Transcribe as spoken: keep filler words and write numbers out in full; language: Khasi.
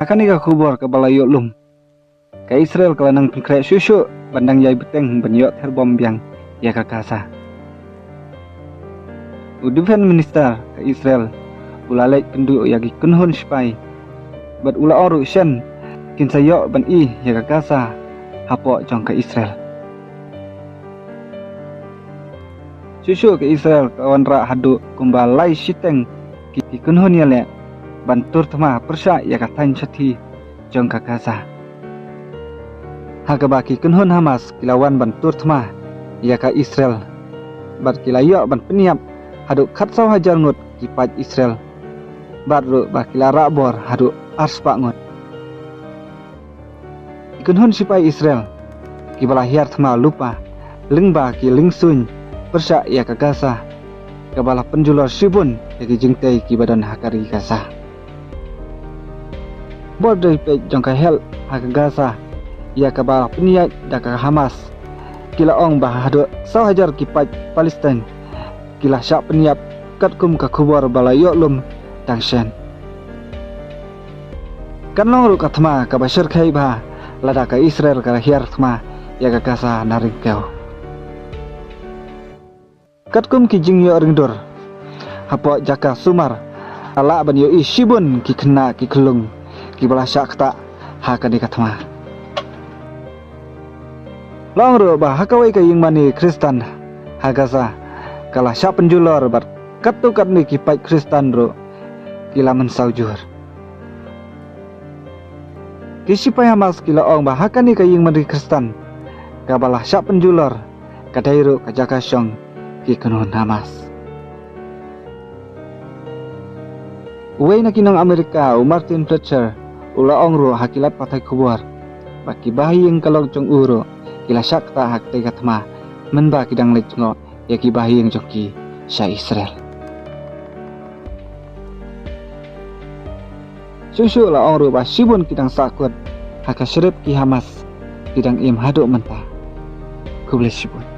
Kane ka khubor kaba la ïoh lum, ka Israel ka la nang pynkhreh shuh shuh ban dang ïai bteng ban ïoh ther bom biang ïa ka Gaza. U Defense Minister ka Israel u la leit kynduh ïa ki kynhun sipai bad u la ong ruh shen kin sa ïoh ban ïeh ïa ka Gaza hapoh jong ka Israel. Shuh shuh ka Israel ka wanrah haduh kumba lai shiteng ki, ki kynhun ïaleh ban tur thma pyrshah ïa ka thaiñ shathie jong ka Gaza, ha kaba ki kynhun Hamas ki la wan ban tur thma ïa ka Israel bad ki la ïoh ban pynïap haduh khatsaw hajar ngut ki paid Israel bad ruh ba ki la rah bor haduh arspah ngut. Ki kynhun sipai Israel kiba la hiar thma lypa lyngba ki liengsuiñ pyrshah ïa ka Gaza, kaba la pynjulor shibun ïa ki jingtei kiba don ha ka ri Gaza. Borders peit jong ka health ha ka Gaza ïa kaba pynïaid da ka Hamas ki la ong ba haduh saw hajar ki paid Palestine ki la shah pynïap katkum ka khubor ba la ïoh lum dang shen. Kan long ruh ka thma kaba shyrkhei bha lada ka Israel ka hiar thma ïa ka Gaza na ryngkew. Katkum ki jingïoh ringdur hapoh jaka sumar, la lah ban ïohi shibun ki khynnah ki khyllung kiba la shah ktah ha kane ka thma. La ong ruh ba ha kawei ka ïingmane Khristan ha Gaza ka la shah pynjulor bad katto katne ki paid Khristan ruh ki la mynsaw jur. Ki sipai Hamas ki la ong ba ha kane ka ïingmane Khristan kaba la shah pynjulor ka dei ruh ka jaka shong ki kynhun Hamas. Uwei na ki nong Amerika, u Martin Fletcher, u la ong ruh ha ki lad pathai khubor ba ki bahaïing ka lok jong u ruh ki la shah ktah ha katei ka thma mynba ki dang leit jngoh ïa ki bahaïing jong ki sha Israel. Shuh shuh la ong ruh ba shibun ki dang sahkut ha ka shrip ki Hamas ki dang im haduh mynta. Khublei shibun.